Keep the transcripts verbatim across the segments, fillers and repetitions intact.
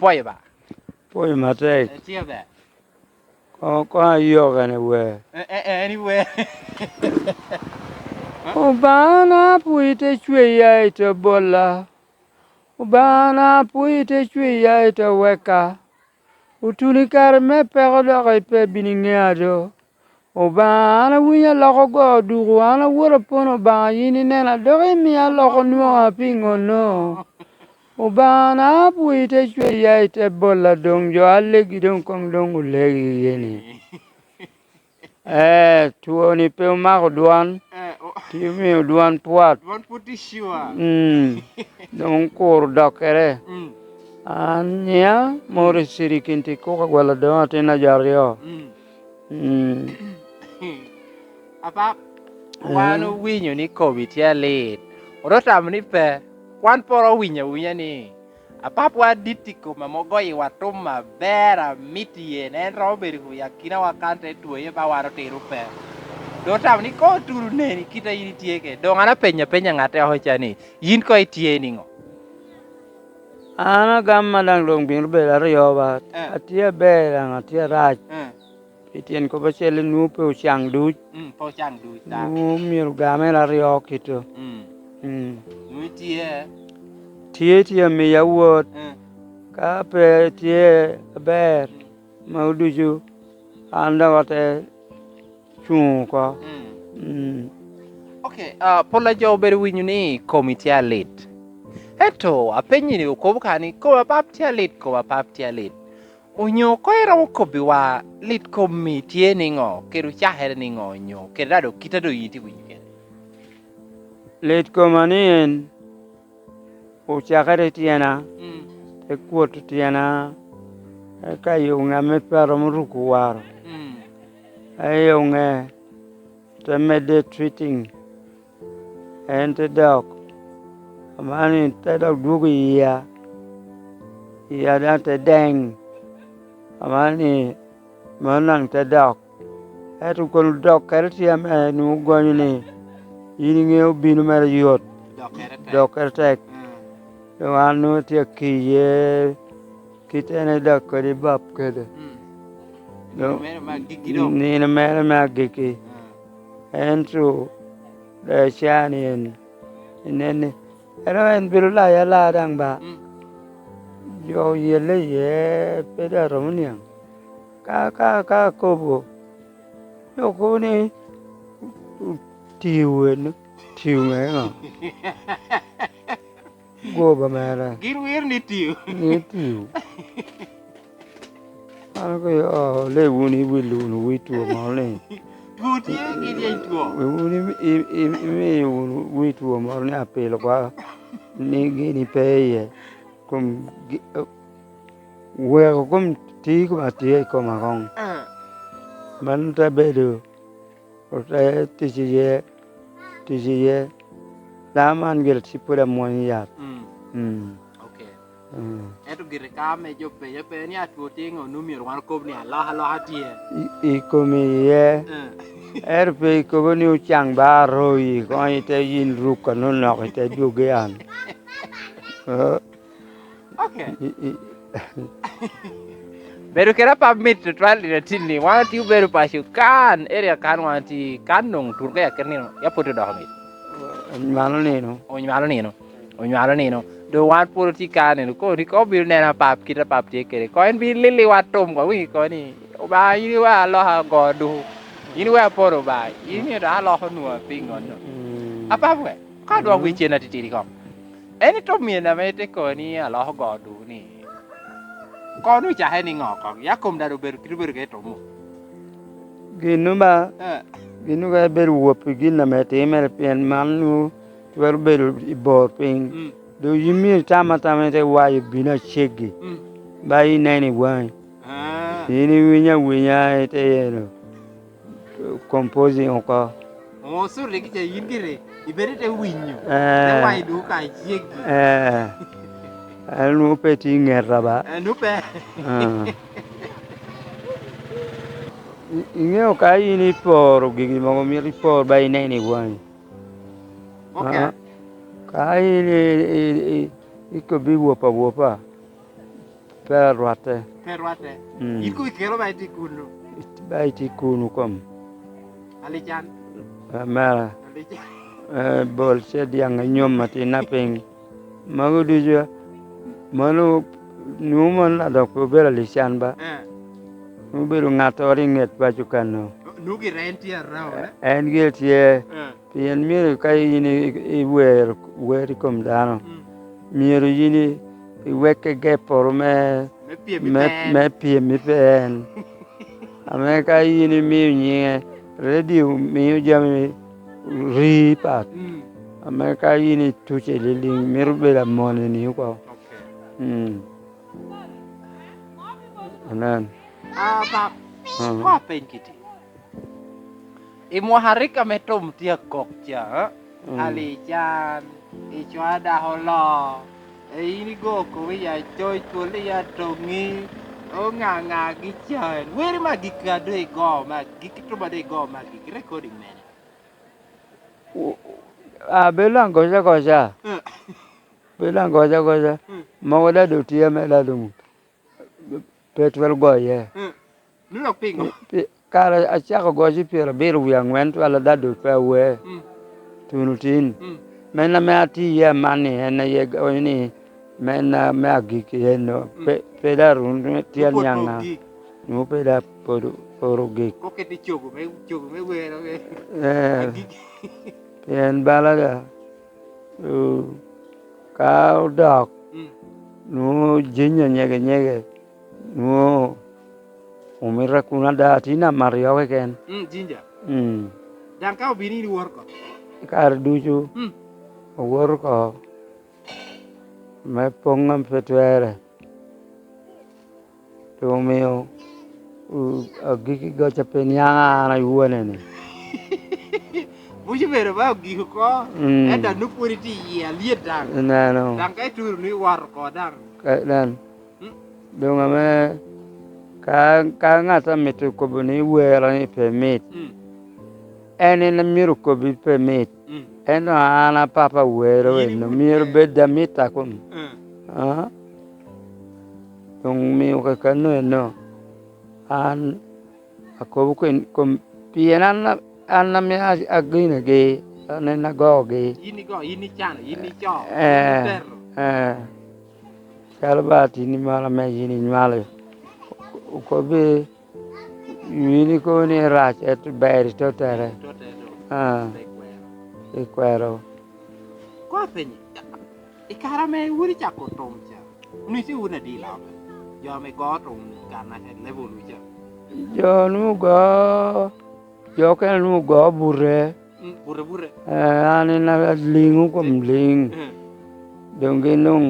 Apwoyo ba. Pwoyo matek. Eh, tye ber. Koŋ, koŋ ayok anywhere. Eh, eh, eh, anywhere. Obaŋa pwod ite cweya ite bolla. Obaŋa pwod ite cweya ite weka. Otuno i kare me peko dok ipe bino iŋea do. Obaŋa, an awinyo aloko go duku, an awot apono Obaŋa, yin inena, dok imio aloko nwoŋa piŋono? Obaŋa, na pwod ite cweya ite bolla doŋ, jo alegi doŋ koŋ doŋ olegi iyeni. Eh, twoni pe omako dwan, Eh, o- ti omio dwan twat. Dwan pwod tye sure. Mm. Doŋ kuro dokkere. Mm. An nia Morris Sirikin Tikuka gwal adoŋo atin a jo aryo. Mm. Mm. Apap, eh, wan owinyo ni komi tye alit. Ote tamo ni pe. Wan poro owinyo awinya ni apapwa dit i kom ame ogoyowa tum aber amit i en, en romo bedo i akinawa kan te twoye ba wan otino pe. Doŋ otamo ni koŋ oturu neni kit a yin itye kede. Doŋ an apenyo apenya ŋatte oko ca ni, yin koŋ itye niŋo? An agam ma daŋ doŋ bino bedo aryo ba, eh, atye aber daŋ atye arac. Eh. Pi tyen kop acel, nwoŋo pe ocaŋ duc. Mm, pe ocaŋ duc, ta. Nwoŋo myero gamere aryo kito. Mm. Mm. Nwoŋo itye. Tye, tye amiya wot. Mm. Ka pe tye aber, mm, ma oducu, an dok ate cuŋ oko. Mm. Mm. Ok, ah, pol a jo obedo winyo ni komi tye alit. Ento apenyi ni okobo ka ni, "Kom apap tye alit, kom apap tye alit." Onyo koŋ iromo kobbiwa, lit komi tye niŋo, kede ocakere niŋo, onyo kede daŋ doŋ kit a doŋ yin itye winyo kede? Lit koma ni en ocakere i tyena, mm, te kwot i tyena, eka yo ŋa me pe aromo ruko waro. Mm. Aye ŋe, te medde treating. En te dok, aman ni te dok dwogo i yia, yia daŋ te deŋ, aman ni mano daŋ te dok. Ento kono dokkere tye ame nwoŋo gonyo ni yin iŋeo bino mere yot, dokkere tek. Dokkere tek. Mm. Doŋ an nwoŋo tye akiye, kit en i dok kede bap kede. Mm. Nino mere me agikki doŋ. Nino mere me agikki. Mm. Ento, eh, ca-ni en, inen ni, ento en bedo laye ala daŋ ba. Mm. Jo oyelle iye, pe daŋ romo niaŋ. Ka, ka, ka akobo, jo kobo ni, "Otiyo wene, otiyo ŋe ŋo?" Goba mere. Gin wiro ni tiyo. Ni tiyo. An ko, oh, le wun iwilo wunu wi two moro ni. Two tye, gin yeny two. Wun imi-, im-, im-, imiyo wunu wi two moro ni apilo kwa ni gini pe iye. Kom gi-, eh, weko kom ti kom atye i koma koŋ. Ah. Man te bedo Ote tic iye, tic iye. Dano man gire tye pwod amwony yat. Mm. Mm. Ok. Mm. Ento gire ka ame jo penyo pe ni atwo tye ŋo, nwoŋo myero wan okob ni alokaloka tye. I, i kom iye. Mm. Ento pe ikobo ni ocaŋ ba aroyi, koŋ ite yin ruk anonok ite dwogi an. Eh. Ok. I, i, Bedo kede apap mit tutwal i atin-ni. Wan otye obedo paco kan, area kan wan otye kan, doŋ turke akit nino, ya pwod odoko mit. Onywalo nino. Onywalo nino. Onywalo nino. Doŋ wan pwod otye kan nino. Kono ni ka obino neno apap, kit apap tye kede, kono en bino lilliwa tum, kono winyo kono ni, "Obaŋa, in iwe aloka go duku. In iwe aporo Obaŋa. In imio dok aloko nwoŋo apiŋo-nu?" Mm. Apap we, ka odwok wi cen atitidi koŋ. En ito min ame ite kobo ni aloko go duku ni, kono ocake niŋo koŋ? Ya kom dado obedo kit obedo kede tomo. Gin-nu ba, eh, gin-nu ka ibedo wot pi gin ame timere, pien man nwoŋo twero bedo i bor piny. Mm. Doŋ yin myero itam atama ite wayo bino aceggi. Mm. Ba inen i waŋi. Ah. Yin iwinyo awinya ite yeno composing oko. Omo, sorry, kica yin gire, ibedo ite winyo. Eh. Te wayo duku ka iceggi. Eh. An nwoŋo pe tye i ŋeta ba. Eh, nwoŋo pe. Ah. I-, iŋeo ka in iporo gigi mogo, myero ipor ba inen i waŋi. Ok. Ah. Ka in i-, i-, i-, ikobbi wop awopa, Pe arwatte. Pe rwatte. Mm. In koŋ ikelo ba itye kunu. Ba itye kunu kom. Alican. Amera. Alican. Eh, bol ce diaŋ anyom atinna piny. Mago ducu, mano, nwoŋo mano ladok pe obedo alican ba. Eh. Nwoŋo obedo ŋattoro i ŋet paco kano. Nwoŋo gire en tye around, eh? En gire tye. Eh. Pien myero ka in i, i wer, wer i kom dano, mm, myero yin i, iwekke gepporo me, me pyem i me, pe en. Me pyem i pe en. Ame ka in imio nyiŋe, redio mio jami ri pat. Mm. Ame ka in ituce liliŋ, mito bedo amoni-ni oko. Okay. Mm. Amen. Ah, Bab, mm, kwa peny kiti. I mwaka rik ame tum tye akok ca, eh? Mm. Alican, i cwa dako lo, e in igo kome ya coc, twol ya toŋi, o ŋa ŋa gi ca en. Weri me agikki a doŋ igo, me agikki tuba doŋ igo, me agikki recording mene? U-, abedo aŋ goco agoca. Eh. Bedo aŋ goco agoca. Mm. Mogo daŋ doŋ tye ame daŋ doŋ pe twero goye. Mm. Nino piŋo? Pi-, kare acako goco i pyerabiro wie aŋwen twal adado pe awer. Mm. Tuno tin. Mm. Men ame atye iye amanni en aye goyo ni men ame agikki eno. Mm. Pe, pe daŋ run tye aniaŋa. Nwoŋo pe daŋ pwod, pwod ogik. Koket i cogo me, cogo me wer, eh, agikki. Pien bala daŋ. Eh, ka odok, mm, nwoŋo jinja nyege nyege, nwoŋo omito akuna ada, tin amato yo keken. Mm, jinja. Mm. Daŋ ka obino in iwot oko? I kare ducu, mm, awoto oko, me poŋ a pe twerre. Doŋ omio, u-, agikki goca pe niaŋ an awone-ni. Buc obedo ba ogik oko, mm, ento anu pwod itye iye alyet daŋ. Ineno. Daŋ ka ituro ni iwot oko daŋ. Ka, nen. Mm. Doŋ ame ka, ka ŋat amito kobo ni wero ni pe mit, mm, en, en myero okobi pe mit. Mm. Ento an a papa wero eno, myero bed amit a kun. Mm. Ah? Doŋ mio kakano eno, an akobo ken kom, pien an, an ame a-, aginagi, an en agogi. In igo, in icano, in ico, eh, in iteto. Eh. Calo ba atini moro ame yin inywalo, okobbi, in ikobo ni rac, ento ber i tottere. I tottere do. Ah. Pe kwero. Pe kwero. Koŋ apenyi, i kare ame wun icako tum ca, onwecciwu wun adi i lok? Jo ame go tum kan aka level wu ca. Jo nwoŋo go, jo okene nwoŋo go bute. Mm, bute, bute. Eh, an en aliŋo kom liŋ. Mm. Doŋ gin doŋ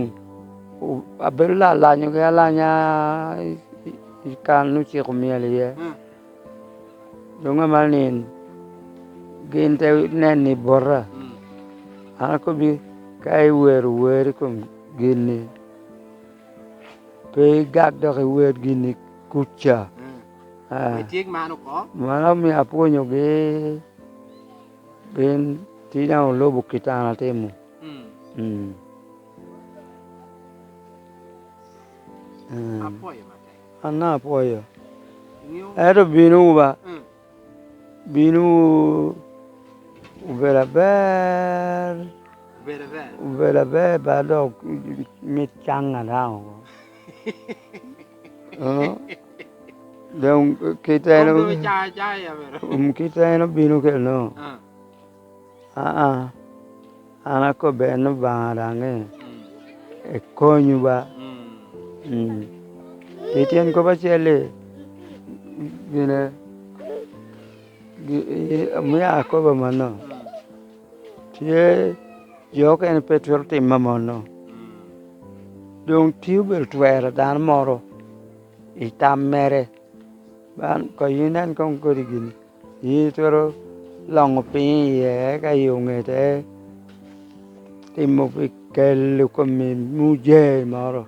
o-, abedo lalanyogi alanya i, i, i kan ociko myel iye. Mm. Doŋ amanni gin te neni bota. Mm. An akobbi, ka iwero wer i kom gin-ni, pe igak dok iwer gin-ni kuca. Mm. Ah. Pe ityek man oko. Mano omio apwonyogi. Gin tye daŋ olubo kit an atimo. Mm. Mm. Mm. Apwoyo matek. An daŋ apwoyo. Ento bino wu ba. Mm. Bino wu, obedo aber. Obedo aber. Obedo aber, ba dok mit caŋ a daŋ oko. Oh. Doŋ kit en, kom doŋ oca, oca ya mere. Um, kit en obino kede no. Ah. Aa, an akobbi en Obaŋa daŋ ni, mm, ekonyu ba. Mm. Mm. Pi tyen kop acel-li, gine, gi-, i-, omio akobo amanno. Mm. Tye jo okene pe twero timo amanno. Mm. Doŋ tye obedo twero dano moro i tam mere. Ban, koŋ inen koŋ kodi gini, in itwero loŋo piny iye, eka i oŋete timo pi kelo komi mujee moro.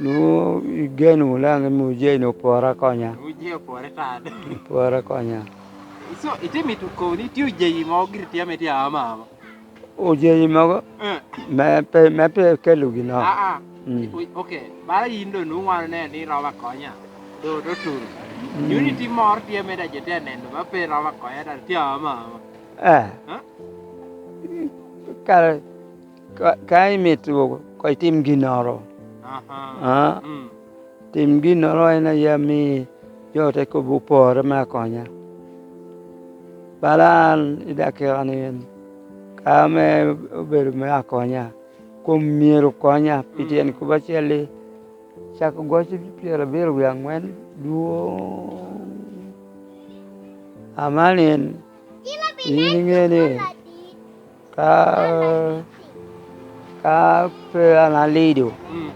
Nwoŋo igeno wunu daŋ ni mujee-ni opwora konya. Mujee opwore ta. Opwora konya. So, ite mito kobo ni tye ojeyi mogo giri tye ame tye ama ama? Ojeyi mogo, eh, me pe, me pe kelo gin oko. Ah, ah. Mm. Wi-, ok, bala yin doŋ nwoŋo wan oneno ni iromo akonya, doŋ oto turo. Mm. Unity moro tye ame daŋ jo tye aneno ma pe iromo akonya, daŋ tye ama ama. Eh. Ha? Kara ka, ka imito ko itim ginnoro. Aha. Ah. Mm. Tim ginnoro en aye ami jo te kobo opore me akonya. Bala an i dakika ni en, ka ame obedo me akonya, kom myero okonya, pi tyen kop acel-li, cako goc pyerabiro wie aŋwen dwoŋ. Aman en, yin iŋe ni ka, ka pe an alido, mm,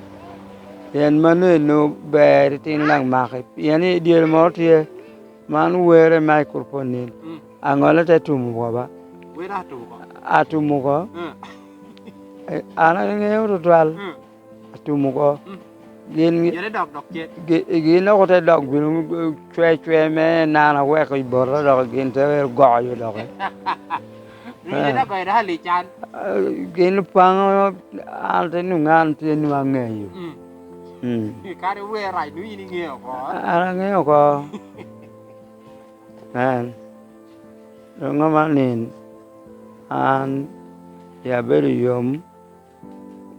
pien mano eno ber itino daŋ maki, pien i dyere moro tye, man were microphone-ni, mm, aŋolle te tumo oko ba. Were atumo oko. Atumo oko. Mm. Eh, an aŋeo tutwal. Mm. Atumo oko. Mm. Gin, gin dok dok ce. Gi-, gin dok ote dok bino cwe cwe me nano aweko i bota dok gin te goyo dok. Nyo gin te goyo dok alican. Ah, gin paŋo, an te nwoŋo an tye nwoŋo aŋeyo. Mm. Mm. Kadi wer rac, nwoŋo in iŋeo oko. An aŋeo oko. Man. Doŋ aman nin, an ya abedo yom,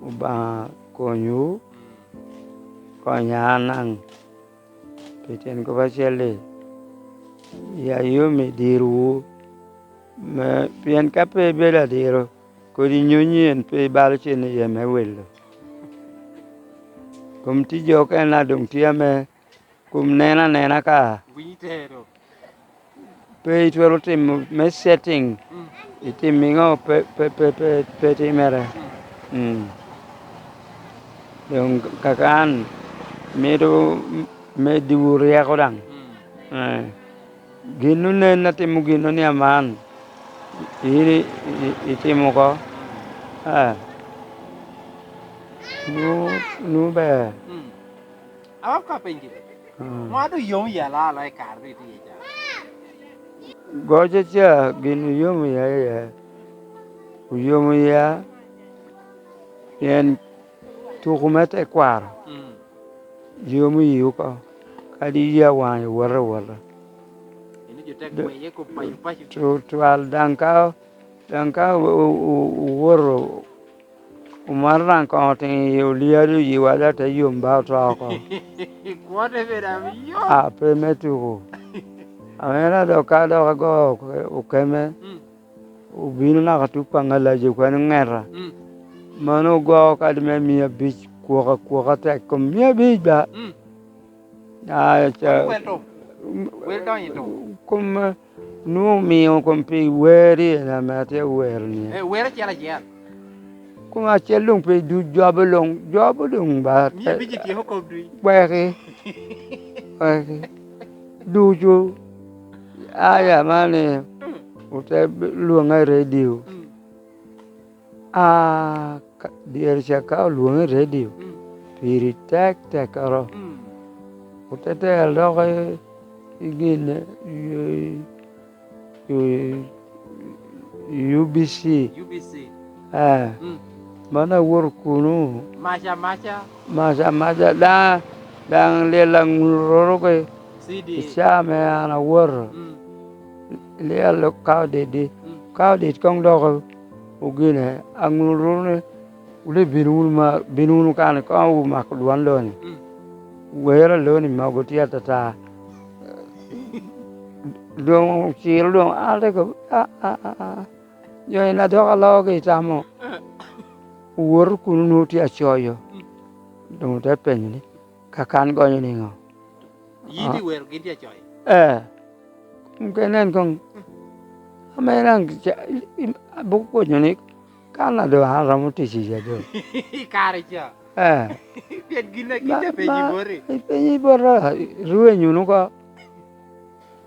Obaŋa konywu, konya an daŋ. Pi tyen kop acel-li, ya yom i dirwu, me, pien ka pe ibedo adiro, kodi nyonyi en pe ibalo cen iye me wilo. Kom ticci okene doŋ tye ame kom nen anena ka. Winyi tero. Pe itwero timo me setting, mm, itimo iŋo pe, pe, pe, pe, pe timere. Mm. Mm. Doŋ kaka an mito m-, meddiwu ryeko daŋ. Mm. Eh. Gin onen atimo gin ni aman, in i-, i-, itimo oko. Mm. Eh. Nu, nu ber. Mm. Awap ka penyi. Mm. Ŋo a doŋ yom i alalo i kare rik itye iye ca? Goca ca gin oyomo iya iye. Oyomo iya pien tuko me tekwaro, mm, yomo iyi oko. Kadi iyi awaŋ iwoto awota. Eni jo te gweye ko paco paco. Tutwal daŋ ka, daŋ ka o-, o-, o-, owoto Omaro daŋ koŋ otiŋo i olyado yiwa, dok te yom ba oto oko. Kwote bedo ame yom. A, pe me tuko. Amera dok ka dok ago oke-, okeme, mm, obino naka tuk paŋ alaje kwano ŋeta. Mm. Mano ogo kadi me mia abic, kwok akwoka tek kom mia abic ba. Mm. A, ca-, wel to. Wel donyo i to. Kom, eh, nwoŋo omio kom pi weri en ame atye wero ni. Eh, wer acel acel. Kom acel doŋ pe du jobo luŋ, jobo doŋ ba. Mia abic ityeko kop dwi. Weki. Weki. Ducu. Aya mani, mm, ote lwoŋa i redio. Mm. A, ka, dyere ca ka olwoŋe i redio, mm, piri tek tekkoro. Mm. Ote tero dok i, i gin, i, i, i U B C. U B C. Eh. Mm. Mano awoto kunu. Maca maca. Maca maca, daŋ, daŋ lyel aŋul roro ki C D. I caa me an awoto. Mm. Lyel ka odidi. Mm. Ka odit koŋ dok ogine, aŋul roro ni, "Wule bino wunu ma, bino wunu kani koŋ wumako dwon loni." Mm. Wero loni mogo tye atata. Doŋ ociro doŋ, an te kobo, "A, a, a, a." Jo ena dok aloogi i tamo. Owoto kun onwoŋo tye acoyo. Mm. Doŋ ote penyo ni, "Kakan gonyo niŋo?" Yin, ah, iwero gin tye acoyo? Eh. Mukene en koŋ, ame daŋ ca-, i-, i-, aboko konyo ni, kan a doŋ an aromo tic iye doŋ. I kare ca. Eh. Pien gin a, gin ma, a penyi ma, boti. Ipenyi bota, rwenyo wunu oko.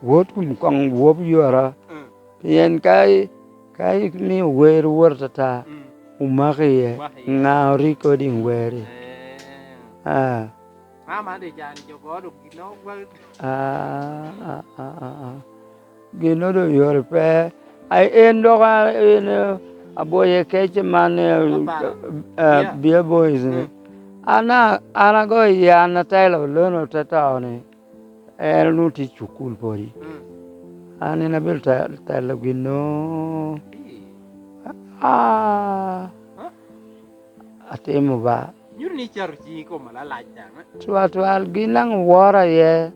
Wot kun koŋ wop yora. Mm. Pien ka i-, ka imio wer wot atata, mm, omaki iye, omaki iye. Ŋa ori kodi i weri? Eh. Ah. Mama de can jo go dok gin no gwa- Ah, ah, ah, ah, ah. Gin no do yore pe. Ai, en dok a-, en, eh, aboye kec man, eh, Papa. Eh, Beer. Beer Boys ni. Mm. An a-, an agoyo yie, an atelo Lono te to-ni, en onwoŋo tye i cukul pwod. Mm. An en abedo te-, telo gin-nu. Ii. Ah, Huh? Atimo ba. Nyuto ni icato ciŋi i kom alalac daŋ, eh? Twatwal, gin daŋ oworo aye.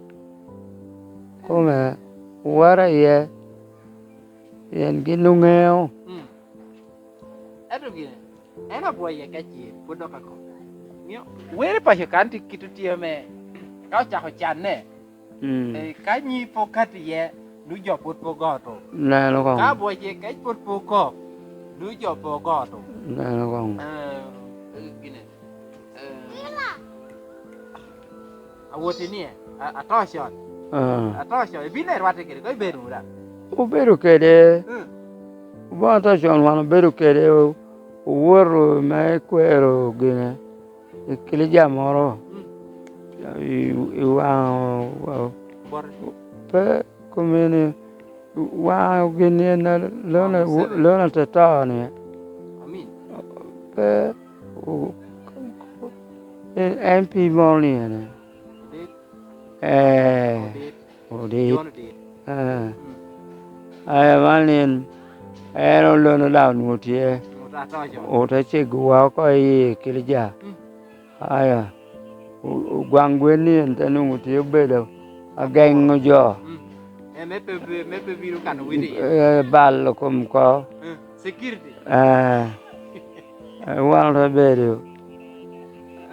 Kome, oworo aye. Pien gin oŋeo. Mm. Ento gine, en abwoye ka ce, pwod dok akok. Miyo, wer i paco kan tye kit otye ame, ka ocako canne, mm, eh, ka nyi pwod kato iye, nu jo pwod pe ogo to. Neno koŋ. Ka abwoye kec pwod pe okok, nu jo pe ogo to. Neno koŋ. Eh, eh, gine, eh, Awoti ni, a-, ato con. Ah. Ato con, ibino i rwatte kede, kono ibedo wunu daŋ. Obedo kede. Mm. Oboŋo ato con wan obedo kede, o-, owoto me kwero gine, ekilija moro. Mm. I, i waŋo, wa-, Bote. Pe, komeni, waŋo gin ni en a, Lono, Waŋo Museveni. Lono te to ni. Amin. Pe, o-, en, M P moro ni en. Odit. Eh, Odit. Odit. John Odit. Eh. Mm. Aya man en, en Olono daŋ onwoŋo tye. Ote ato con. Ote cegowa oko i Kilija. Mm. Aya, o-, ogwaŋ gwen ni en te nwoŋo tye obedo ageŋo jo. Mm. Eh, me pe, me pe bino kano witi. Eh, balo kom ko. Mm. Security. Eh, eh, wan ote bedo.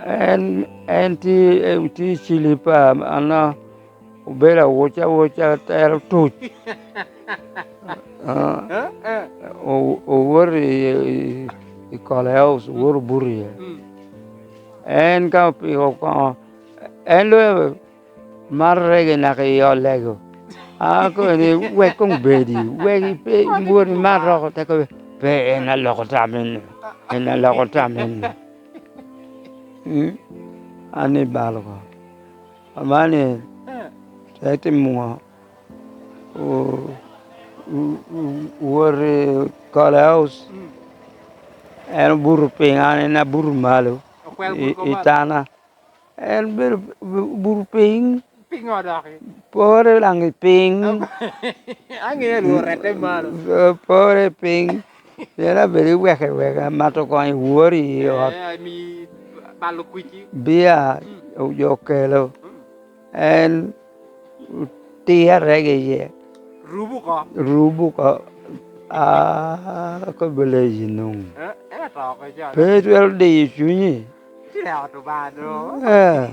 En, en tye, eh, tye i cilipa, ano, obedo awuca awuca, tero tuc. Ah, eh, eh, o-, owoto i, i, i Kole House, owoto buto iye. Mm. En ka opiko koŋo, en lo mato rege naka i ot lego. A, kono ni, "Wek koŋ bedi, wek ipe, wot imat oko," te kobo, "Pe, en aloko tam eno, en aloko tam eno." Mm? An ibalo oko. Aman ni, eh, te timo ŋo? O-, o-, o-, owot i Kole House. Mm. En obuto piny, an en abuto malo. Okwero i, buto i malo. Tana. En bedo bu-, obuto piny. Piny ŋo doki? Pore daŋ i piny. Aŋeo lwor rette malo. Pore piny. Pien abedo iweke weka, mato koŋ iwori i ot. Eh, ami balo kuci. Bia, mm, jo okelo. Mm. En otir arege iye. Rubo oko. Rubo oko. Ah, kobeleji nung. Eh, en ato oko ico. Pe itwero diyo cunyi. Tye ot Obaŋa do. Eh,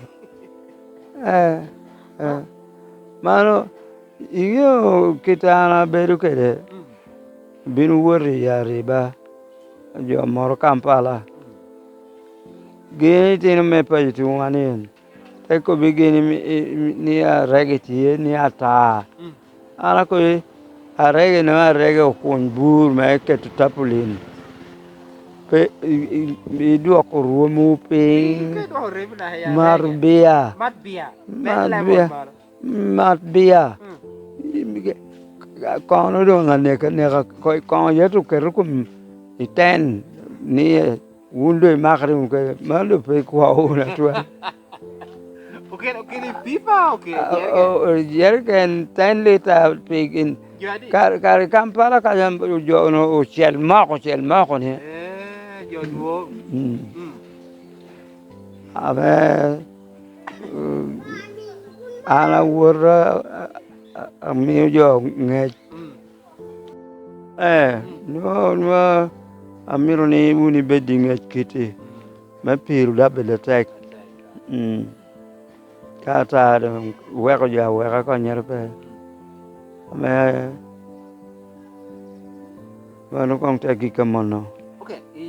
eh, eh. Mano, iŋeo kit an abedo kede? Mm. Bino wot i Ariba, jo moro Kampala. Mm. Gin itino me paco tuŋ wan en. Te kobbi gin ni, ni arege tye, ni ata. Mm. An akobbi, arege nwoŋo arege okuny bur me keto tapulin. Pe, i, i, idwoko rwomwu piny. Ka idwoko remo naka ya arege. Mat bia. Mat bia. Mat bia. Mat bia. Mm. Kono doŋ aneka neka, ko-, koŋo yet oketo kom i ten ni, eh, Wun doŋ imakere wunu kede, man doŋ pe ikwo wunu atwal. Okelo, okelo i pipa, okelo i, ah, jeriken. O, o, jeriken ten lita pi gin. Jo adi? Kare, kare Kampala kaca jo onwoŋo ocel moko, ocel moko ni. Eh, jo dwoŋ. Mm. Mm. Ame, mm, an awot a, a, a, amiyo jo ŋec. Mm. Eh, nwoŋo, nwoŋo amito ni wun ibed i ŋec kiti, me piro daŋ bed atek. Mm. Ka ata doŋ weko jo aweka konnyere pe. Ame mano koŋ te gik amono. Ok, i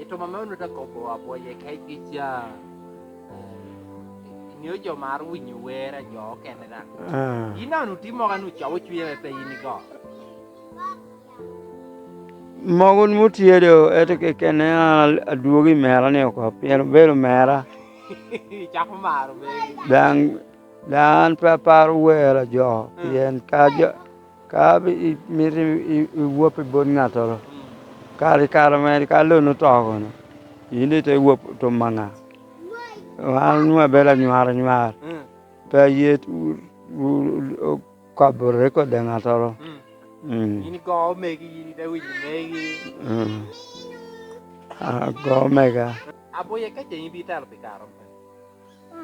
I toma me onut akobo aboye kec gi ca, eh, iŋeo jo mar winyo wer a jo okene daŋ. Ah. In daŋ onut tye moko anu cobo cwinye me pe in igo. Mogo onwoŋo tye do, ento kekene an adwogo i mera ni oko, pien obedo mera. Icako maro megi. Daŋ, daŋ an pe aparo wer a jo, mm, pien ka jo, ka bi-, i-, mito i-, i-, iwop i bot ŋattoro, mm, kare i kare mere ka lon oto kono, yin ite wop timo ŋa? Wan onwoŋo abedo anywar anywar. Mm. Pe aye tu-, u-, u-, kobo rekod a ŋattoro. Mm. Mm. In igo megi, in ite winyo megi. Mm. Ago mega. Aboya, ka ce in ibitelo pi kare mene?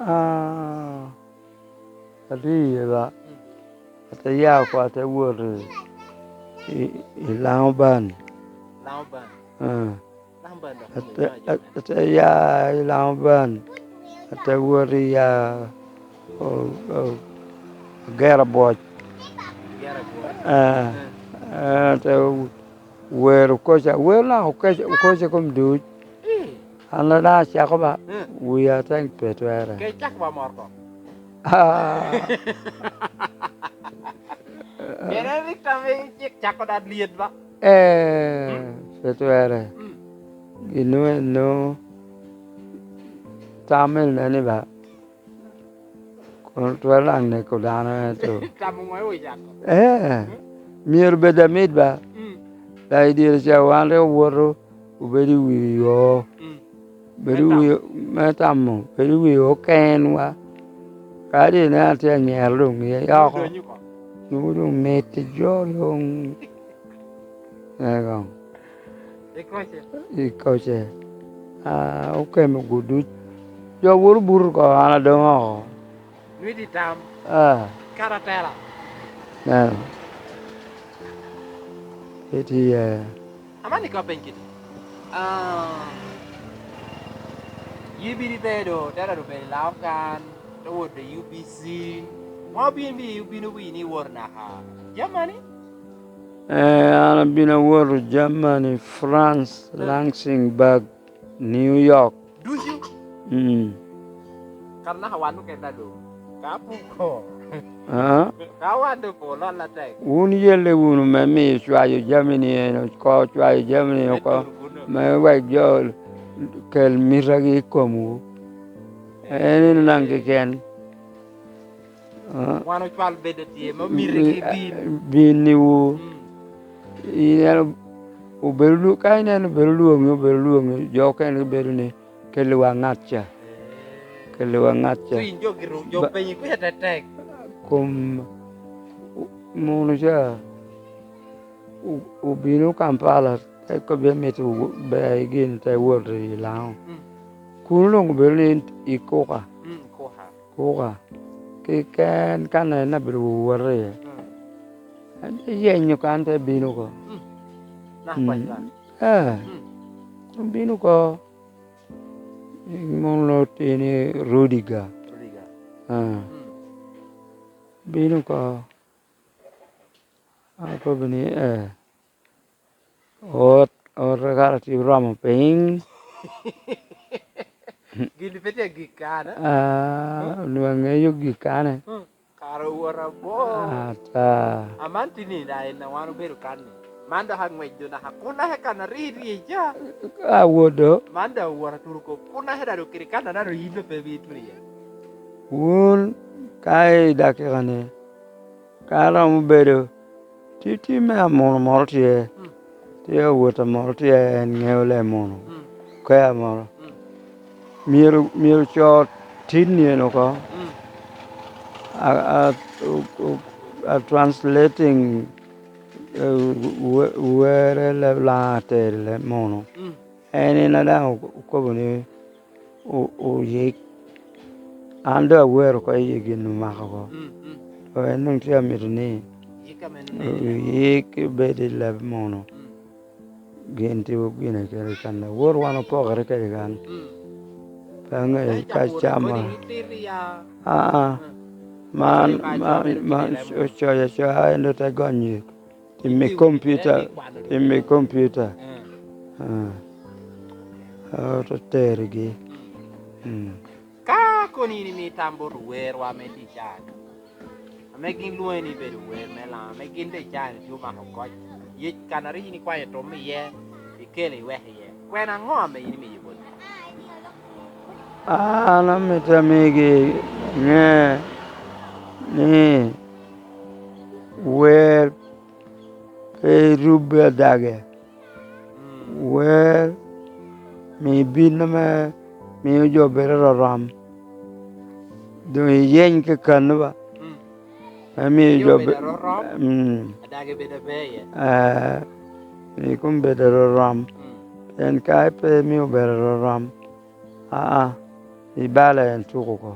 Ah, atye iye ba. Mm. Ate ya oko, ate wot i, i, i Laŋo Ban. Laŋo Ban. Ah. Laŋo Ban dok ate, ate ya i Laŋo Ban. Ate wot i ya o, o, Agera Bwoc. Agera Bwoc. Ah, ah, ate wero koca, wero na okoca, okoca kom duc. Eh. An a daŋ acako ba, eh, wia teŋ pe twere. Ke cak ba mor ko. Ah. Pien en rik tam i cik cako da lyet ba. Eh, mm, pe twere. Mm. Gin eno tam en ni ba. Kono twero daŋ neko dano, ento tamo ŋo iwinyo ako? Eh, myero bed amit ba. Mm. Daŋ i dyere ca wan rik owoto, obedo i wi o. Mm. Bedo i wi, me tamo, bedo i wi o kenwa. Kadi ne atye anyero doŋ i oko. Odonyo oko. Nwoŋo doŋ mit i jo doŋ. Ego. I koce. I koce. Ah, okemo gu duc. Jo woro buto oko, an adong oko. Nwiti tam. Ah. Karatela. Neno. Iti, eh. Aman ikob piny kiti. Ah, yibiri bedo, tera do bedo i Laokan, to wot i U B C. Ma obin bi, obino wini wor naka Germany? Eh, an abino awoto Germany, France, eh, Lansingburg, New York. Ducu? Mm. Kara naka wan okene ado. Ka puko. Ah? Ka wan doŋ po lolla tek. Wun yelle wunu me miyo cwayo jami ni en oko, cwayo jami ni oko, me wek jo kel mitagi i komwu. En eno naŋ keken. Ah. Wan ocwal bedo tye, me omiti ki bin. Bin niwu. Mm. Ineno, obedo lwo-, ka ineno obedo lwoŋi, obedo lwoŋi, jo okene gibedo ni, "Kelliwa ŋat ca. Eh. Kelliwa ŋat ca." So in jo giru-, jo ba-, penyi kuca tetek. Kom, o-, mono ca, o-, obino Kampala, te kobbi amito wo-, ber i gin, te wot i Laŋo. Mm. Kuno doŋ obedo ni ikuka. Mm, kuka. Kuka. Keken kan en abedo wowot iye. Mm. En te yenyo kan te bino oko. Mm. Naka, mm, kwac ba. Eh. Mm. Obino oko. Mono otye ni Rudiger. Rudiger. Ah. Mm. Bino oko. Akobo ni, eh, ot, ot kara tye oromo piny. Gin pe tye agik kan, eh? Ah, onwoŋo aŋeyo gik kan, eh. Hmm, kara owot abor. Ata. Aman tye ni, da, en a wan obedo kan ni. Man dok aŋwec do naka kun naka kan arii rii ca. Awodo. Man dok owot aturo kop. Kun naka da do kiri kan anano yin pe bi turo iye. Wun ka i dakika ni, ka romo bedo, tye, tye me amuno moro tye, mm, tye awot a moro tye, en ŋeo le muno, mm, kea moro. Mm. Myero, myero co tin ni en oko. Mm. A, a, o, o, a translating, eh, we-, were le Laŋo atere le muno. Mm. En, en a daŋ okobo ni, o-, oyik. An doŋ awero oko i gin omako oko. Mm, mm. To en doŋ tye amito ni yik ame nonok i leb. Oyik bed i leb muno. Mm. Gin tye gin kede kan. Wot wan opokere kede kan. Mm. Pe aŋeyo ka camo. Aa, aa. Mm. Man, man, man, ocoyo acoya, en doŋ te gonyo. Tim i kompiuta, tim i kompiuta. Mm. Ah. Ah, ote terigi. Mm. Mm. Ka kono in imio tam bot owerwa ame tye i caa-ni, ame gin lwoŋe ni bedo wer me Laŋo, ame gin doŋ i caa-ni tye omako koc, yec kan a rik in ikwanyo tum iye, ikelo iweko iye, kwena aŋo ame in imiyo botgi? An amito amigi ŋe ni wer pe irubbe adage. Mm. Wer mi bin ame mio jo bedo rorom. Doŋ iyeny kekano ba, mm, me mio jo bedo rorom, mm, adagi bedo aber iye. Eh, mi kom bedo rorom. Mm. Pien ka pe mio bedo rorom, aa, ibale en tuko oko.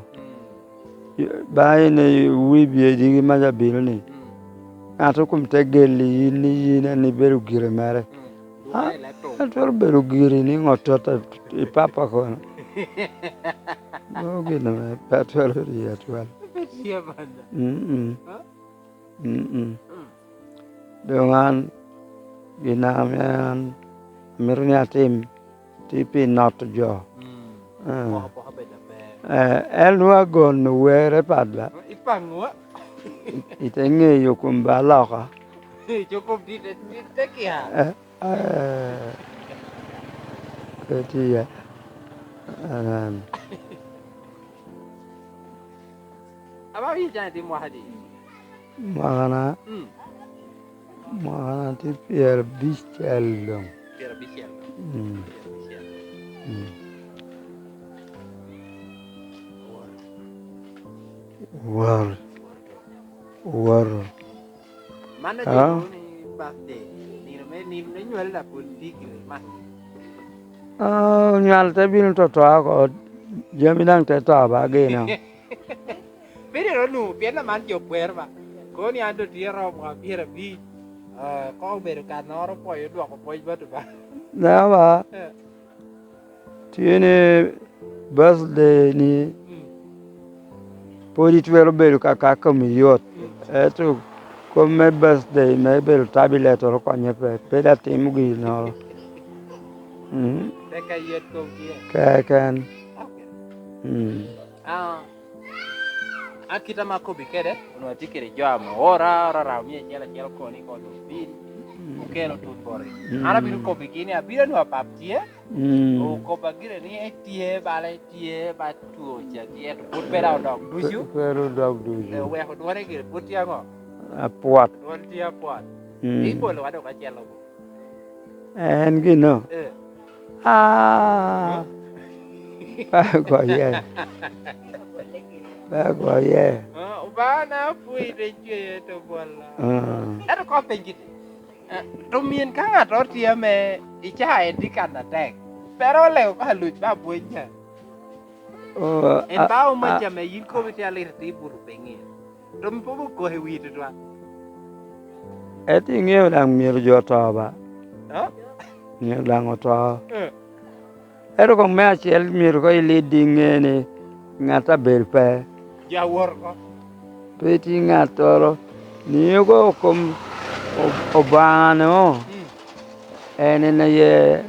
Mm. Ba in i wi bye diki mac abino ni, mm, ŋat okom te geli yin ni yin en ibedo gire mere. Mm. A, en twero bedo giri ni ŋot tota i papa kono. Mano gin ame pe atwero riye atwal. Pe tye banda. Mm-mm. Ha? Mm-mm. Mm. Doŋ an, gin ame an amito ni atim, tye pi noto jo. Mm. Eh. Poko poko bedo aber. Eh, en nwoŋo agono wer i pat ba. Ipaŋowa. I-, ite ŋeyo kom ba loka. Ico kom dit, dit te kia. Eh, eh, pe tye. Amen. Aba winyo can itimo mwaka di? Mwakana, mm, mwakana tye pyerabicel doŋ. Pyerabicel doŋ. Mm. Pyerabicel. Mm. Wor. Wor. Man, ah, obedo ni birthday, nino me, nino me nywalli dok pwod tye gire man. Ah, onywal te bino toto oko, jami daŋ te to ba gino. Bedo ero nu, pien aman jo pwero ba. Kono ni an doŋ tye romo mwaka pyerabic, ah, koŋ obedo kannoro pwoyo dwoko pwoc bot Obaŋa. Daŋ ba, eh, tye ni birthday ni, mm, pwod itwero bedo ka ka komi yot. Mm. Ento kop me birthday me bedo tablet oro konye pe, pe daŋ timo ginnoro. Mm. Tek ka yet kom tye. Keken. Ok. Mm. Ah, a kit ame akobbi kede, onwoŋo atye kede jo ame oora, ora ramo mia acel acel koni koni obin, mm, okelo tut boti. Mm. An abino kobbigi ni abino nwoŋo pap tye, mm, okobba gire ni etye, bala etye, ba two ca tye, ento pwod pe daŋ odok ducu. Pe, pe odok ducu. Eh, oweko dwone gire pwod tye aŋo? Apwot. Dwon tye apwot. Mm. Ibolowa dok acel-lo bo? En gino. Eh. Ah, pe agoye. Pe agoye. Ah, Obaŋana apwoyi te cweye te bwola. Ah. Ento kop piny giti. Eh, to min ka ŋattoro tye ame i caa en tye kan atek, pe ro lego ka luc ba abwony nya. Oh, en a, ba omac a, ame yin komi tye alit ite ibuto piny iye. To mom pe okoki wi tutwal. Ento iŋeo daŋ myero jo oto ba? Ha? Myero daŋ oto. Eh. Ento koŋ me acel myero koŋ ilid i ŋe ni ŋat abel pe. Jo awot oko. Pe tye ŋattoro. Nio ko kom Ob-, Obaŋa-nu. Mm. En en aye,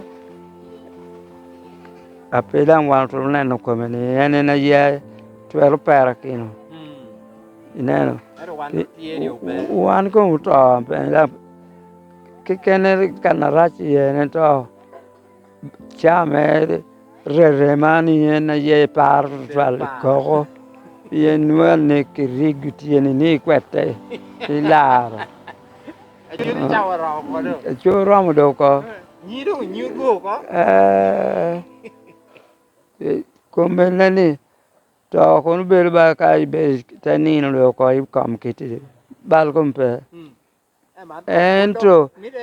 a pe daŋ wan otwero neno kome ni en en aye twero perakino. Mm. Ineno? Ento wan pi-, otye ni ober. Wan koŋ oto, pe daŋ kekene kan arac iye en to. Caa me rerema ni en aye par tutwal i koko, pien nwoŋo aneke rik tye ni, ni ikwete, ilaro. Aco ni caa oromo oko do. Aco oromo do oko. Eh, nyi doŋ nyi ogo oko. Eh, eh, kom en ni, to kono bedo ba ka ibe te nino do oko i kom kiti, bal kom pe. Mm. Ento mito,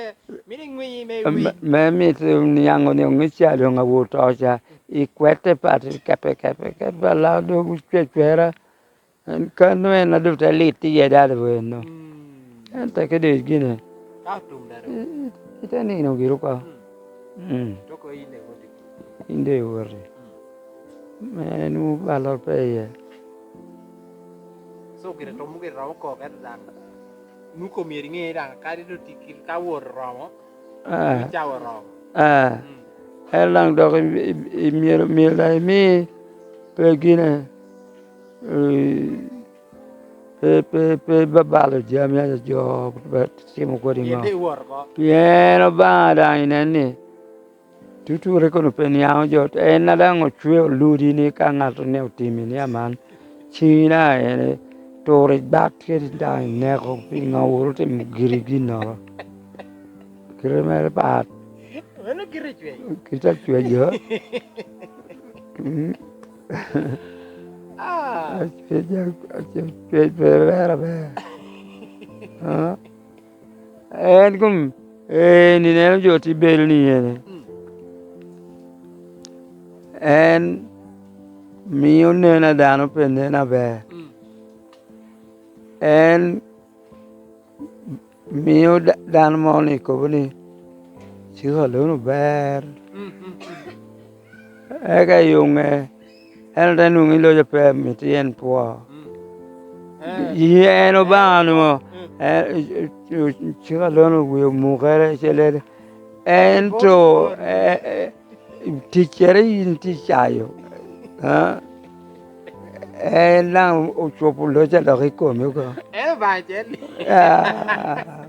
mito ŋwinyi me wi. Me, me mito niaŋ onyo ŋec ca doŋ awot oko ca, ikwete pat, ikepe, kepe, kepe, ala doŋ ocwecwera. En kano en a doŋ te lit iye dado eno. Mm. En teke doŋ gine. Ka otum dado. I-, i-, ite nino giri oko. Mm. Mm. Toko in doŋ iwoti. In doŋ iwoti. Mm. Me en wu balo pe iye. So gire romo, gire romo kok, ento daŋ nwoŋo myero iŋe daŋ kadi doŋ tye kit ka wot oromo, ah, cawa oromo. Ah. Mm. En daŋ dok i, i, i myero, myero daŋ imi pe gine, eh, pe, pe, pe babalo jami a jo timo kodi ŋo. Pien Obaŋa daŋ inen ni, tuture kono pe niaŋ ojot, en a daŋ ocweo ludi ni ka ŋat oneno otimi ni aman, ciŋi daŋ en turo i bat kede daŋ ineko, piŋo wot otimo giri ginnoro. Kite mere pat. Mano kite cwec. Kite acwec jo. Mm. Ah. Acwec, acwec, acwec pe ber aber. Ah. En kom, eh, ni neno jo tye bedo ni ene. Mm. En mio nen a dano pe nen aber. Mm. En mio da-, dano mo ni kobo ni, "Cik alono ber." Mm, mm, mm. Eka i uŋe, en te nwoŋo i loc a pe amito en pwo. Mm. Eh. Yi en Obaŋa nwoŋo, mm, eh, cik alono wie omukere, celele. Ento, eh, eh, ticcere yin tye cayo, ah? En daŋ ocobo loc a dok i komi oko. En Obaŋa acel. Ah.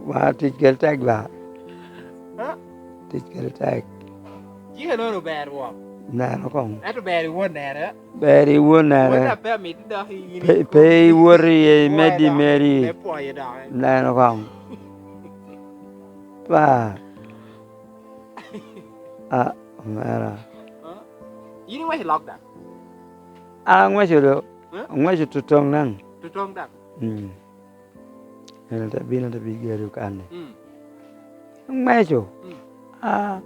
Wa, tic kel tek ba. Ah? Tic kel tek. Jike nono ber wok. Neno koŋ. Ento ber i wonere. Ber i wonere. Won a pe amito dok i in. Pe, pe iwot iye, imeddi meri. Me pwoyo dok. Neno koŋ. Pa. Ah, omera. Ah? Yin iŋweco lok daŋ? An aŋweco do. Eh? Aŋweco totoŋ daŋ. Totoŋ daŋ? Mm. En te bino, te bino gero kan-ni. Mm. Aŋweco. Mm. Ah,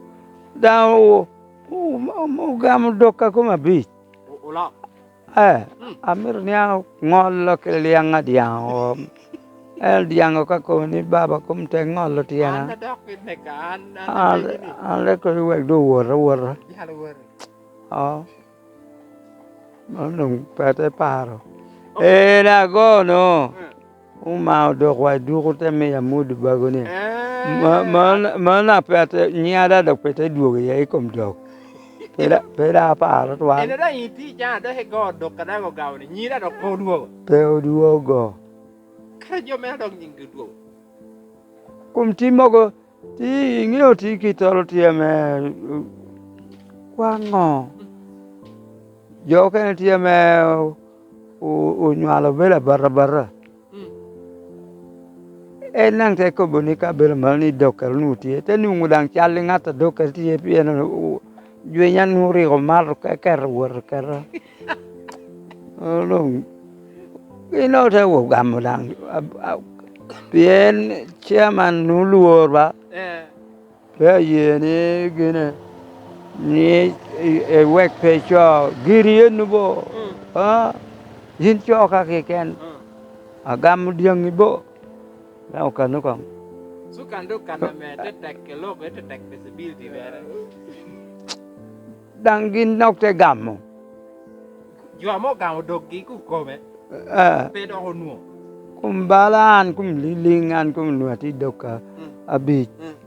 daŋ o-, o-, o-, ogamo dok a kom abic. O-, olok. Eh, mm, amito niaŋ ŋolo kede liaŋ a dyaŋo. En dyaŋo ka kobo ni, "Baba, kom te ŋolo tyena." An adok i neka, an, an, an, apenyo ni, an rik kobo wek doŋ wot awota. Jal wot. Oh. Mano doŋ pe te paro. Oh. En agono. Mm. Omao dok wa duko te miyo amwodo bago ni. Eh. Ma, ma, ma na pe ate, nyiŋa daŋ dok pe te dwogo iye i kom dok. Pe da-, pe daŋ aparo twal. En daŋ itye i can a dok igo dok a daŋ ogamo ni nyiŋi daŋ dok pe odwogo. Pe odwogo. Kara jo mene dok nyiŋgi odwogo. Kom tim mogo, ti iŋeo ti kittoro tye ame, uh, kwa ŋo? Jo okene tye ame o-, o-, onywalo bedo abatabata. Mm. En daŋ te kobo ni ka bedo malo ni dokkere onwoŋo tye, te nwoŋo daŋ cal i ŋat a dokkere tye, pien o-, o-, jwiny a nwoŋo rik omato ke-, keto wot keta. Onwoŋo gin doŋ te wot gamo daŋ, a-, a-, pien chairman nwoŋo lwor ba. Eh. Pe aye ni gine, ni i-, iwek pe ico giri ennu bo. Mm. Ah, yin co ka keken. Mm. Agamo dyaŋi bo. Daŋ okano koŋ. So kan dok kan ame te tek i lok, te tek visibility mere. Daŋ gin dok te gamo. Jo ame ogamo doggi kukome, eh, pe dok onwoŋo. Kom bala an, kom liliŋ an, kom nwoŋo atye dok ka, mm, abic. Mm.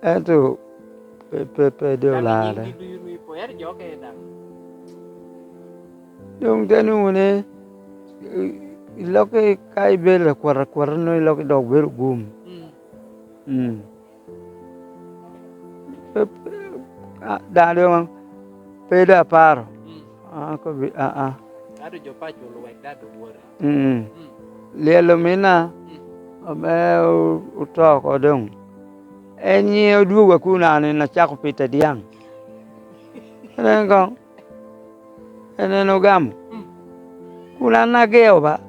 Ento pe, pe, pe doŋ olarre. Dano nying-gi ducu ru ipo, ento jo okene daŋ. Doŋ te nwoŋo ni, i, i lokke ka ibedo lakwat akwata, nwoŋo i lokke dok bedo gum. Mm. Mm. Pe, pe, a, daŋ doŋ pe doŋ aparo. Mm. A, kobbi, a, a. Ento jo paco owek daŋ doŋ woti. Mm. Mm. Lyel omina, mm, ame o-, oto oko doŋ. En nyiŋe odwogo a kun an en acako pito dyaŋ. En en koŋ. En en ogamo. Mm. Kun an ageo ba.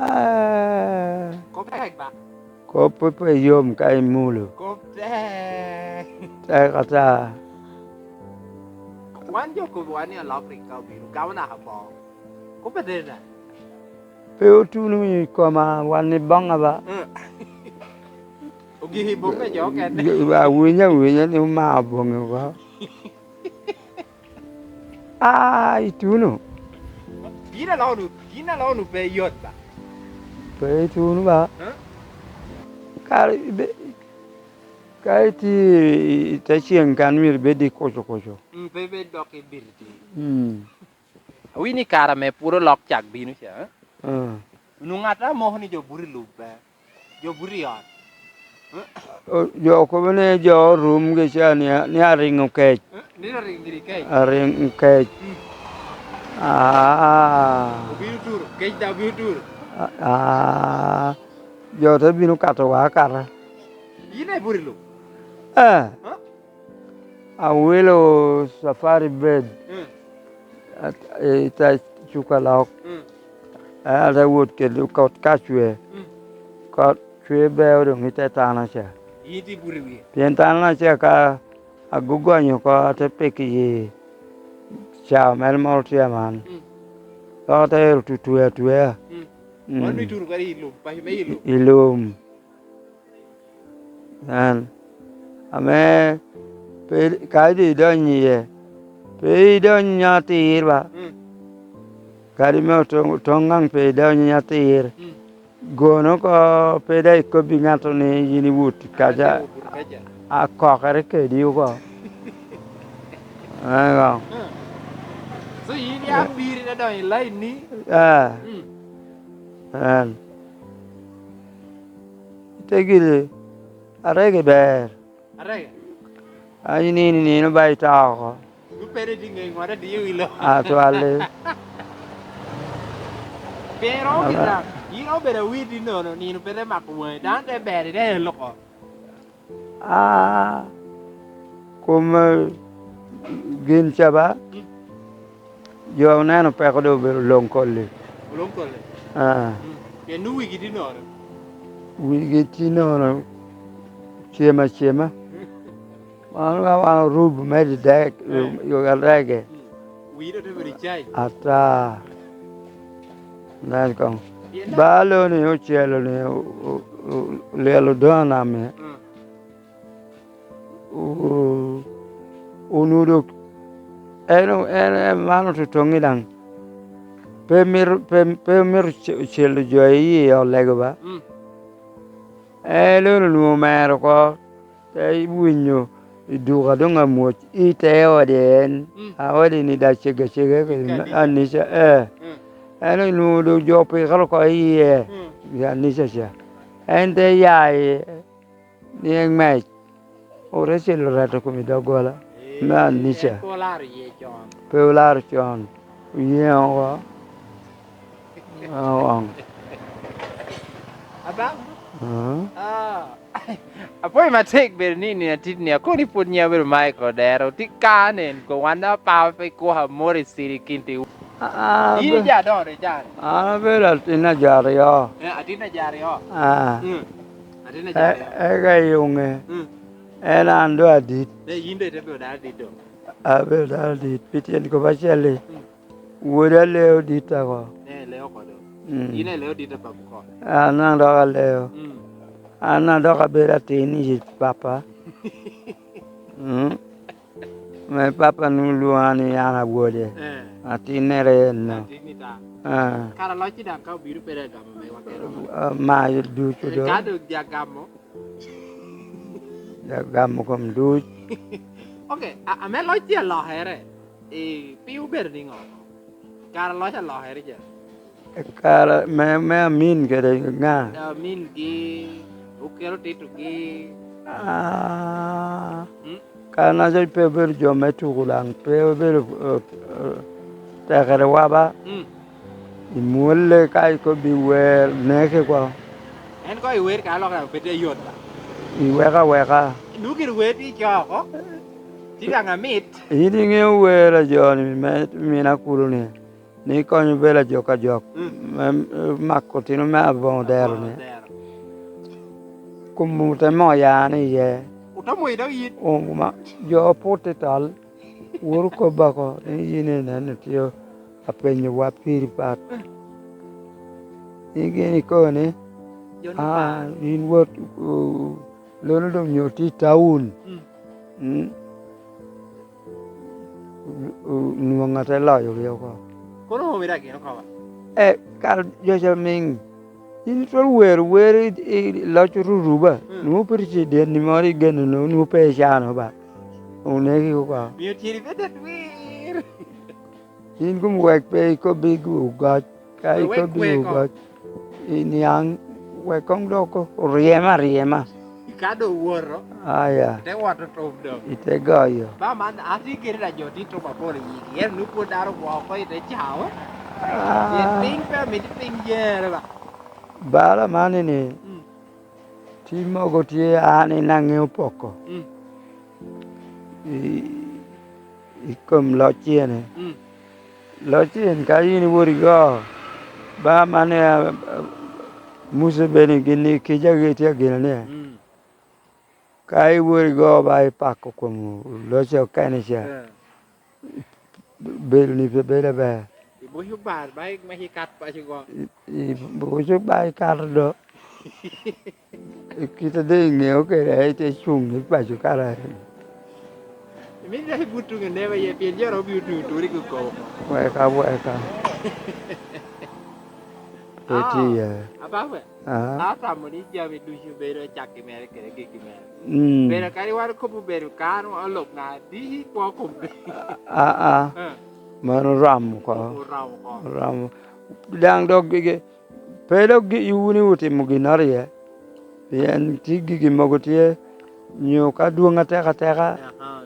Ah. Kop tek ba. Kop pe, pe yom ka imulo. Kop tek. Tek ata. Wan jo kobo wan ni olok rik ka obino, gamo naka bo. Kop ateda. Pe otuno i koma wan i boŋa ba. Mm. Ogik i boŋe jo okene. Awinyo awinya ni omao boŋe oko. Ah, ituno. Yin aloo-nu, yin aloo-nu pe yot ba? Pe ituno ba. Huh? Kara ibe-, ka itye i te ceng kan myero ibed i kucu kucu. Mm, pe ibed dok ibito tye. Mm. Awinyo ni kare ame pwod olok cak bino ca, eh? Ah. Onwoŋo ŋat a moko ni jo buto i lub pe. Jo buto i ot. O, jo kobo ni jo orumgi ca ni, ni ariŋo kec. Eh, ni ariŋo giri kec. Ariŋo kec. Mm. Ah. Obino turo, kec daŋ obino turo. Ah, ah. Jo te bino kato wa akata. Yin aye pwod i lum? Eh, Huh? Awilo Safari Bed, Mm. at-, i ta cuka lok. Mm. Eh, ate wot kede kot ka cwe. Mm. Kot cwe beo doŋ i te tana ca. Yin tye ibuto i wie. Pien tana ca ka agugonyo oko, ate piko i cawa mere moro tye aman. Mm. Dok ate ero tu-, twe atwea. Mm. Mm. Mano ituro kadi i lum, paco me i lum? I lum. En, ame pe, ka idonyo iye, pe idony atir ba. Mm. Kadi me otoŋ, otoŋ ŋaŋ pe idony atir. Mm. Gono oko, pe daŋ ikobbi ŋato ni yin iwot kaca, Ate wot kaca. Akokere kedi oko. Ego. Mm. So, yin ya piri te donyo i lain ni? Eh. Mm. En. Ite gire, arege ber. Arege? A, inino, inino ba ito oko. Rupere tye ŋe ŋot adiyo i lo. Atwal-li. Pien romo Aba- kite, yin obedo awiti nono, nino pe te mako waŋi, dano te ber, ite elo oko. A, kom, eh, gin ca ba, Mm. jo oneno peko doŋ obedo oloŋ koli. Oloŋ koli? Ah. Mm. Pien nwoŋo wigi tye nono. Wigi tye nono, cem acema. Mm. Wan, wan orubo me didek, Eh. yo arege. Mm. Wii doŋ te bedo i cai. Ata. Nen koŋ. Pien Ba lo ni ocelo ni o-, o-, o-, olyelo doŋ anam-mi. Mm. O-, onwoŋo dok en o-, en, en man ototoŋi daŋ. Pe mito, pe, pe omito ce-, celo jo i ot lego ba. Mm. En onwoŋo omero oko, te winyo i duka doŋ amwoc i te ode en, Mm. a ode ni daŋ cegacega kede Kadi. Anica, eh. Mm. En onwoŋo doŋ jo pikere oko iye, Mm. i anica ca. En te ya iye, ni en mec, ote celo reto kom i doggola, Eh, me anica. En pe olaro iye con. Pe olaro con, oyeŋo oko. Aoŋ. Aba? Ah. Ah. Apwoyo matek bedo ni nino atit ni, akobo ni pwod nyiŋ obedo Michael Odero, tye ka nen ko wan apao pe kuka moro i city kin ti. Ah, ah, In be-, ja doŋo doŋ cani? An abedo atin ajo aryo. Eh, atin ajo aryo? Ah. Mm. Atin ajo Eh, aryo. Eka i uŋe. Mm. En an doŋ adit. Eh, yin doŋ ite bedo dano adit doŋ. Abedo dano adit, pi tyen kop acel-li. Mm. Woda leo dit oko. Eh, leo oko do. Mm. In aye leo dit a papo ko. An daŋ dok aleo. Mm. An daŋ dok abedo atin i yec papa. Mm. Me papa nwoŋo lwoŋa ni an awode. Eh. Atinnere en no. Atinni ta. Ah. Kara locci daŋ ka obino pede agamo me wakero. Ah, mayo ducu do. Ka do ja gamo. Ja gamo kom duc. Ok, a-, ame locci alokere. Eh, pe obedo niŋo? Kara loc alokere ca. Kara me, me Amin kede ŋa? Amin gi, okelo Tito gi. Ah. Mm. Kara naca pe obedo jo me tuko daŋ, pe obedo, eh, eh, tekere wa ba. Mm. I mwolle ka ikobbi wer, neke kwa. En ko i wer ka alokere pe tye yot ba. I weka weka. Nwoŋo gire wer tye ico oko. Tye daŋ amit. In iŋeo wer a jo-ni me, me mina kulu ni, ni konyo belo ajok ajok, Mm. me, me mako otino me aboŋo dero ni. Aboŋo dero. Kom ote moya ni iye. Ote moyi dok yin? Om, ma, jo put i tal, woro kobba ko, ni yin ineno tye apenyo wa piri pat. In gin ikobo ni, Jo ni "Ah, pat." In wot, uh, lono doŋ nyo tye i taun." Mm. Mm. Nwoŋo ate loyogi oko. Kono omi daŋ gin oko ba? Eh, kara jo ca miŋ. In twero wero wer i, i loc oruruba, Mm. nwoŋo pe tye i dyet ni moro igeno no, nwoŋo pe icano ba. Onegi oko. Mio tyeri bed atwir. In gum wek pe ikobbi ogoc, ka Wek ikobbi kweko. Ogoc, iniaŋ, wek koŋ dok oryem aryema. Ka doŋ owoto, Aya. Te wot otum doŋ. Ite goyo. Ba man, atye kede da jo tye tuko apol i yigi, ento nwoŋo pwod dano ogwoko oko i te cao. Ah. Pien piny pe amito piny yere ba. Bala man ni, Mm. Ci mogo tye an i naŋe opoko. Mm. I, i kom loc cene. Mm. Loc cen ka in iwot igo, ba man, eh, Museveni gin i kica gi tye agina ni. Mm. Ka iwot igo ba ipako kom loc okene ca. Eh. Bedo ni pe bedo aber. Ibuco bar ba i-, mek ikat paco go. I, i, buco ba ikato do. I kite de iŋeo kede, ite cuŋ i paco kara. Imito dok ibut tuŋ i neba iye, pien jo romo bino tuŋ turi ki kobo. Weka, weka. Pe tye iye. Apape. Ah. Atamo ni jami ducu bedo cakki mere kede gikki mere. Mm. Bedo kadi wan okobo bedo kano olok na di kwo kom. Ah, ah. Eh. Mano oromo oko. Oromo oko. Oromo. Daŋ dok gi-, gi-, pe dok gi-, wun iwot timo ginnoro iye. Pien tye gigi mogo tye, nyo ka dwoŋ atek ateka, aha,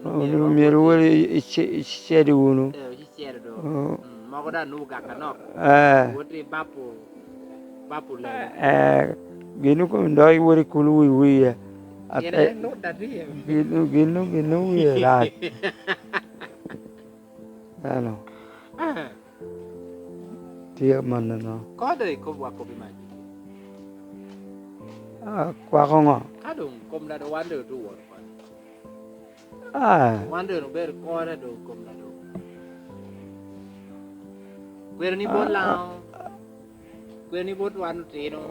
myero wun i-, i-, icedi wunu. Eh, ocicero do. Oh. Mm, mogo daŋ nwoŋo gak anok. Eh. Wot i bapo. Ba pulere. Eh, gin okome dok iwot i kulu wi wiye. Ate-, gin en lut atir. Gin, gin, gin wiye rac. Ano? Eh. Tye amannono. Kodo ikobo akobi mac. Ah, kwako ŋo? Ka doŋ kom lado wan doŋ otu wot kwan. Ah. Wan doŋ obedo kore doŋ kom lado. Kwero ni bot Laŋo. Kwero ni bot wan otino.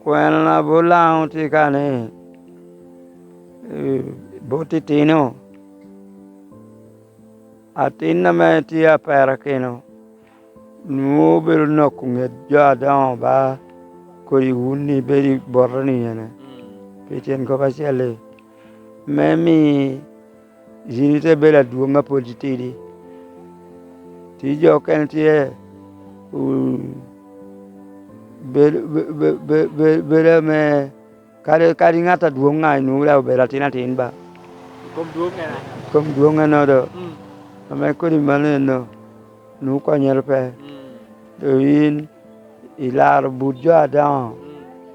Kwena bot Laŋo tye ka ni, eh, bot titino, atin ame tye aperakino, nwoŋo bedo noko ŋet jo adoŋo ba kodi wun ni bedo i bote ni ene. Mm. Pi tyen kop acel-li, me mi yin ite bedo adwoŋ a pwod itidi. Tye jo okene tye, u-, bedo, be-, be-, be-, be-, bedo ame kadi, kadi ŋat adwoŋ ŋa inwoŋo daŋ obedo atin atin ba. I kom dwoŋ ŋena? I kom dwoŋ eno do. Mm. Ame kodi mano eno, nwoŋo konyere pe. Mm. Doŋ yin ilaro but jo adoŋo. Mm.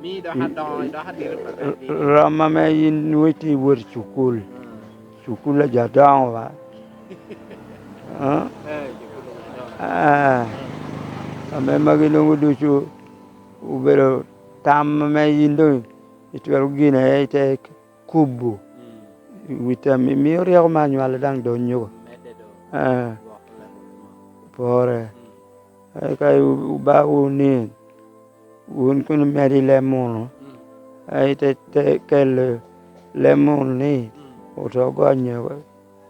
Mi idoko adoŋo, idoko adito pa r-, r-, rom ame yin nwoŋo itye iwot i cukul. Mm. Cukul a jo adoŋo ba. Ah? Eh, cukul a jo adoŋo. Ah. Mm. Ame magi nwoŋo ducu obedo tam ame yin doŋ itwero gine ite kubo. Mm. I wi tam, mi-, mio ryeko me anywale daŋ donyo. Medde do. Eh. Gwoko lemo. Pore. Mm. Eka i-, oba wun ni, wun kun imedo i leb munu, mm, a ite, te kelo leb munu ni, mm, oto gonyo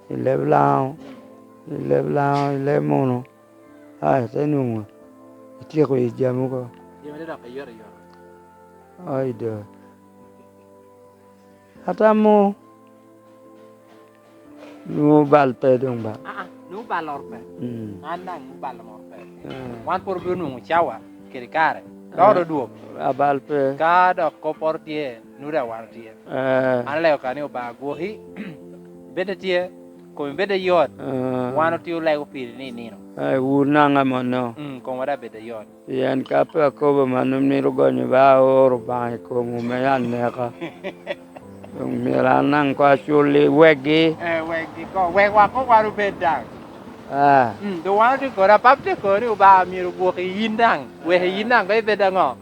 i leb Laŋo, mm, i leb Laŋo, i leb munu, a ite nwoŋo ityeko i jami oko. Jami dok iyot iyot. Ai do. Atamo nwoŋo bal pe doŋ ba. Aa, nwoŋo bal oro pe. Mm. An daŋ nwoŋo bal oro pe. Mm. Wan pwod obino nwoŋo cawa kede kare. Dok, ah, odwog. Abal pe. Ka dok kopporo tye, nwoŋo daŋ wan otye. Eh. An alego ka ni Obaŋa gwoki, bedde tye, komi bedde yot. Eh. Wan otye olego piri ni i nino. Eh, wun naŋ amono. Mm, komwa daŋ bedde yot. Pien ka pe akobo mano, mito gonyo ba aoro Obaŋa i komwu me aneka. Doŋ myero an daŋ koŋ acul i weggi. Eh, weggi koŋ, wek wa koŋ wan obed daŋ. Ah. Mm, doŋ wan otye koni, Apap tye koni, Obaŋa myero ogwok i yin daŋ, wek i yin daŋ koŋ ibed aŋo?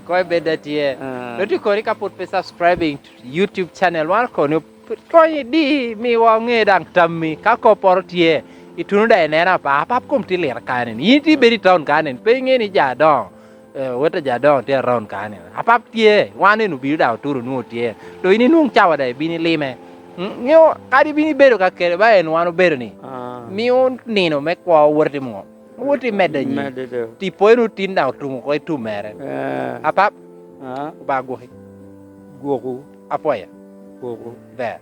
Koŋ ibed atye. Ah. Doŋ tye koni ka pwod pe subscribing to YouTube channel, wan koni Konyi di, miwa oŋe daŋ tammi, ka kopporo tye, ituno daŋ ineno apa, Apap kom tye liro kaneni. In tye ibedo i taun kaneni, pe iŋe ni jo adoŋo, eh, owete jo adoŋo tye around kaneni. Apap tye, wan en obino daŋ oturo nwoŋo tye. Doŋ in inwoŋo cawa daŋ ibino ilime. Mm, ŋeo, kadi ibino ibedo ka kede ba en wan obedo ni. Ah. Mio nino me kwo wot i timo ŋo? Wot i medde nyi. Medde do. Tipo en otin daŋ otum oko i tum mere. Eh. Apap. Ah. Obaŋa gwoki. Gwoku. Apwoyo. Gwoku. Ber.